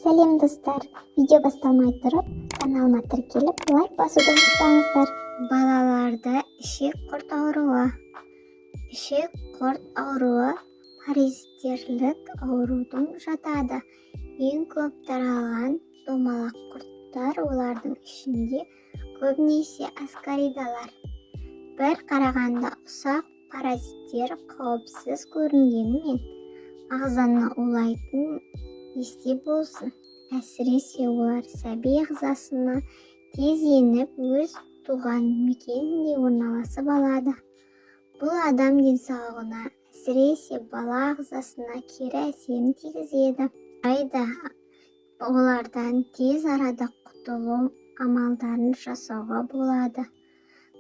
Сәлем, достар! Видео басталмай тұрып, каналыма тіркеліп, лайк басуды ұмытпаңыздар. Балаларда ішек құрт ауруы. Ішек құрт ауруы паразитерлік аурудың жатады. Ең көп таралған домалақ құрттар, олардың ішінде көбінесе аскаридалар. Бір қарағанда ұсақ паразиттер қауіпсіз көрінгенімен, ағзаны улайтын есте болсын. Әсіресе олар сәби ағзасына тез еніп, өз туған мекенінде орналасып алады. Бұл адам денсаулығына, әсіресе бала ағзасына кері әсерін тигізеді. Алайда олардан тез арада құтылу амалдарын жасауға болады.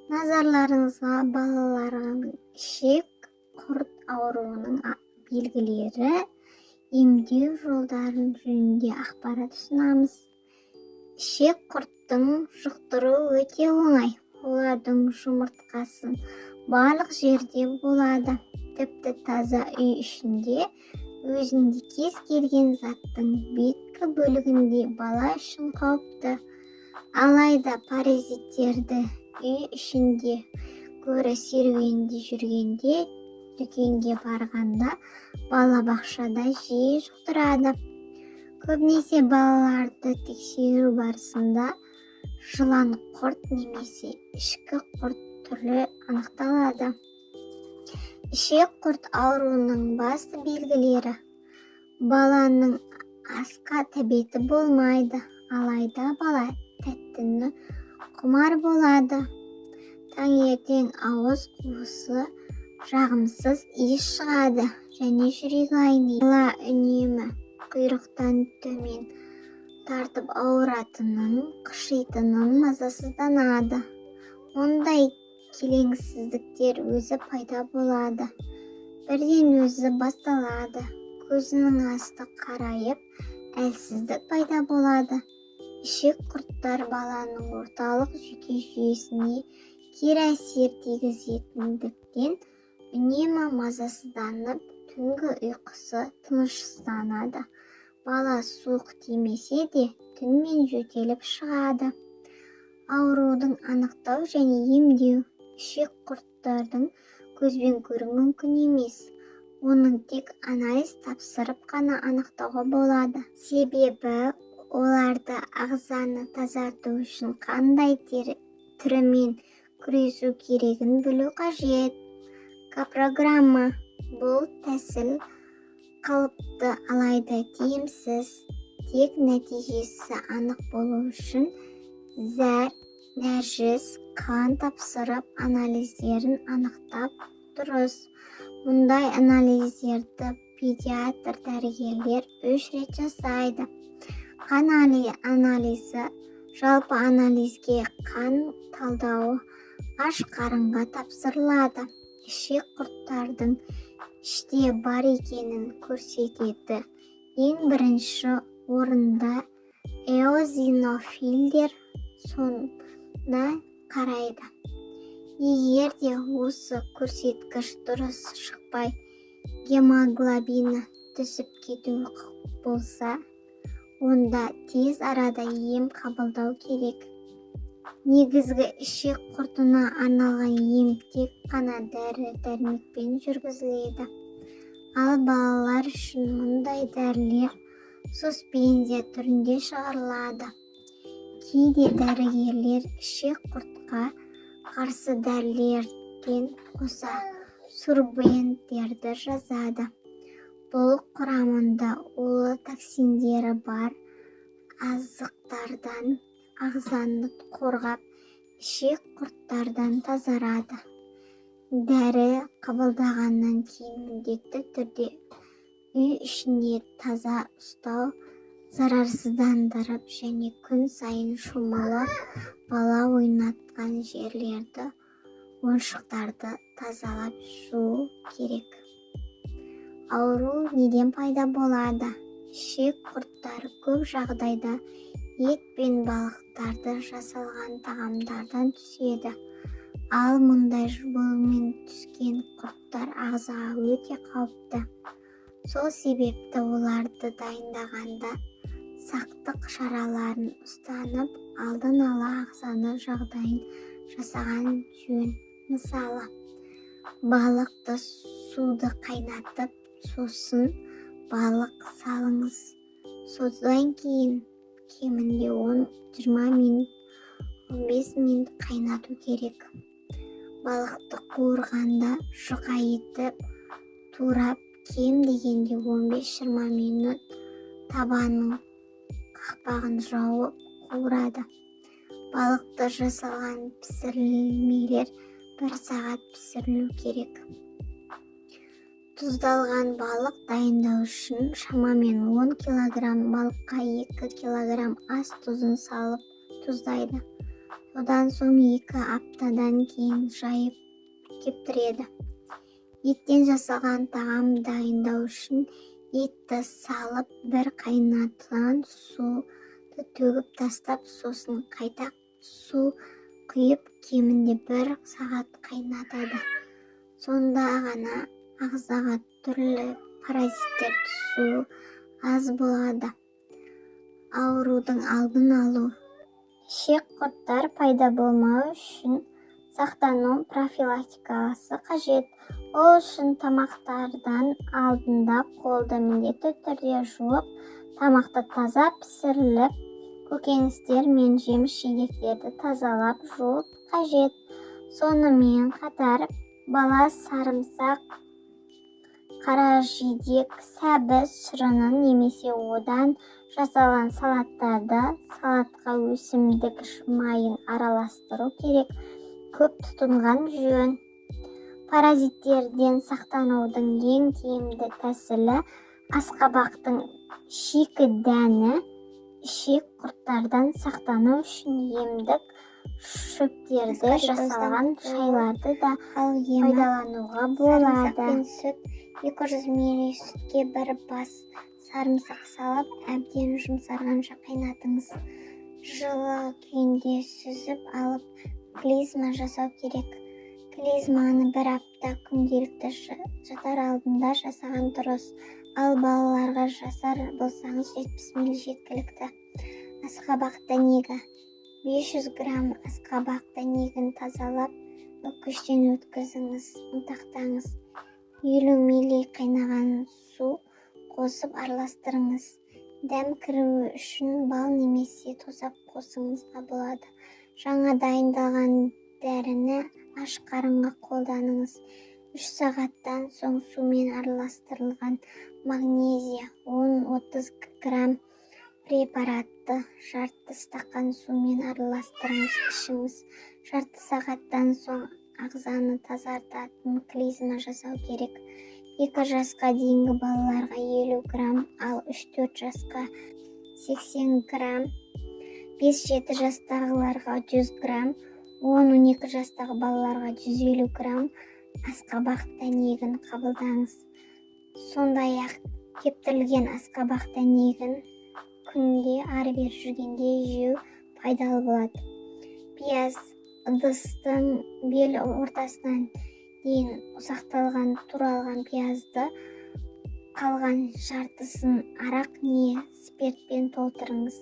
Назарларыңызға балалардың ішек құрт ауруының белгілері, емдеу жолдарын жөнінде ақпарат ұсынамыз. Ішек құрттың жұқтыру өте оңай. Олардың жұмыртқасы барлық жерде болады, тіпті таза үй ішінде өзінде, кез келген заттың беткі бөлігінде. Бала үшін қауіпті. Алайда паразиттерді үй ішінде гөрі серуенде жүргенде, дүкенге барғанда, балабақшада жиі жұқтырады. Көбінесе балаларды тексеру барысында жылан құрт немесе ішкі құрт түрі анықталады. Ішек құрт ауруының басты белгілері: баланың асқа тәбеті болмайды, алайда бала тәттіні құмар болады. Таңертең ауыз қуысы жағымсыз иіс шығады және жүрегі айниды. Бала үнемі құйрықтан төмен тартып ауыратынын, қышитынын, мазасызданады. Мұндай келеңсіздіктер өзі пайда болады, бірден өзі басталады. Көзінің асты қарайып, әлсіздік пайда болады. Ішек құрттар баланың орталық жүйке жүйесіне кері әсер тигізетіндіктен, үнемі мазасызданып, түнгі ұйқысы тынышсызданады. Бала суық тимесе де, түнімен жөтеліп шығады. Аурудың анықтау және емдеу. Ішек құрттардың көзбен көру мүмкін емес. Оның тек анализ тапсырып қана анықтауға болады. Себебі оларды ағзаны тазарту үшін қандай түрімен күресу керегін білу қажет. Копрограмма. Бұл тәсіл қалыпты, алайда тиімсіз. Тек нәтижесі анық болу үшін зәр, нәжіс, қан тапсырып, анализдерін анықтап дұрыс. Мұндай анализдерді педиатр дәрігерлер үш рет жасайды. Қан анализі. Жалпы анализге қан талдауы аш қарынға тапсырылады. Ішек құрттардың іште бар екенін көрсетеді. Ең бірінші орында эозинофилдер соны қарайды. Егер де осы көрсеткіш дұрыс шықпай, гемоглобині түсіп кету болса, онда тез арада ем қабылдау керек. Негізгі ішек құртына арналған ем тек қана дәрі-дәрмекпен жүргізіледі. Ал балалар үшін мұндай дәрілер суспензия түрінде шығарылады. Кейде дәрігерлер ішек құртқа қарсы дәрілерден қоса сорбенттерді жазады. Бұл құрамында улы токсиндері бар азықтардан ағзаны қорғап, ішек құрттардан тазарады. Дәрі қабылдағаннан кейін міндетті түрде үй ішінде таза ұстау, зарарсыздандырып және күн сайын шомылып, бала ойнатқан жерлерді, ойыншықтарды тазалап жуу керек. Ауру неден пайда болады? Ішек құрттары көп жағдайда ет пен балықтарды жасалған тағамдардан түседі. Ал мұндай жолмен түскен құрттар ағзаға өте қауіпті. Сол себепті оларды дайындағанда Сақтық шараларын ұстанып, алдын ала ағзаны жағдайын жасаған жөн. Мысалы, балықты суды қайнатып, сосын балық салыңыз. Содан кейін кемінде 10-20 минут, 15 минут қайнату керек. Балықты қуырғанда жұқа етіп турап, кем дегенде 15-20 минут табаның қақпағын жауып қуырады. Балықты жасалған пісірмелер 1 сағат пісірілу керек. Тұздалған балық дайындау үшін шамамен 10 килограмм балыққа 2 килограмм ас тұзын салып тұздайды. Содан соң 2 аптадан кейін жайып кептіреді. Еттен жасалған тағам дайындау үшін етті салып, бір қайнатылған суды төгіп тастап, сосын қайта су құйып, кемінде 1 сағат қайнатады. Сонда ғана ағзаға түрлі паразиттер түсуі аз болады. Аурудың алдын алу. Ішек құрттар пайда болмау үшін сақтану профилактикасы қажет. Ол үшін тамақтардан алдында қолды міндетті түрде жуып, тамақты таза пісіріліп, көкөністер мен жеміс-жидектерді тазалап жуып қажет. Сонымен қатар бала сарымсақ, қара жидек, сәбіз шырынын немесе одан жасалған салаттарды, салатқа өсімдік майын араластыру керек, көп тұтынған жөн. Паразиттерден сақтанудың ең тиімді тәсілі асқабақтың шикі дәні. Ішек құрттардан сақтану үшін емдік шөптерді жасалған шайларды да пайдалануға Сарымсақ болады. Пен сүт. 200 мл сүтке бір бас сарымсақ салып, әбден жұмсарғанша қайнатыңыз. Жылы күйінде сүзіп алып, клизма жасау керек. Клизманы бір апта күнделікті жатар алдында жасаған дұрыс. Ал балаларға жасар болсаңыз, 70 мл жеткілікті. Асқабақ дәнегі. 500 грамм асқабақ дәнегін тазалап, үккіштен өткізіңіз, ұнтақтаңыз. 50 мл қайнаған су қосып араластырыңыз. Дәм кіруі үшін бал немесе тосап қосыңызға болады. Жаңа дайындалған дәріні аш қарынға қолданыңыз. 3 сағаттан соң сумен араластырылған магнезия 10-30 грамм препаратты жарты стақан сумен араластырыңыз, ішіңіз. Жарты сағаттан соң ағзаны тазартатын клизма жасау керек. 2 жасқа дейінгі балаларға 50 грамм, ал 3-4 жасқа 80 грамм, 5-7 жастағыларға 100 грамм, 10-12 жастағы балаларға 150 грамм асқабақ дәнегін қабылдаңыз. Сондай-ақ кептірілген асқабақ дәнегін күнде ары-бері жүргенде жеу пайдалы болады. Пияз. Ыдыстың бел ортасынан дейін ұсақталған туралған пиязды, қалған жартысын арақ не спиртпен толтырыңыз.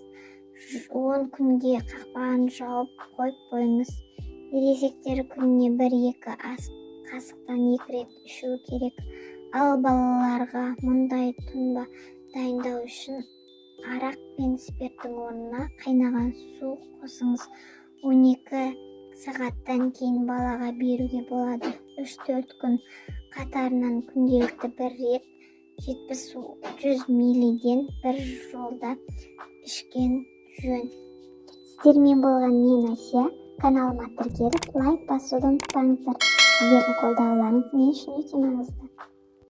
10 күнге қақпағын жауып қойып қойыңыз. Ересектер күніне 1-2 ас қасықтан 2 рет ішу керек. Ал балаларға мұндай тұнба дайындау үшін арақ пен спирттің орнына қайнаған су қосыңыз. 12 сағаттан кейін балаға беруге болады. 3-4 күн қатарынан күнделікті бір рет 70-100 миллиден бір жолда ішкен жөн. Сіздермен болған мен, Әсия. Каналыма тіркеліп, лайк басуды ұмытпаңыздар. Сіздердің қолдауларыңыз мен үшін өте маңызды.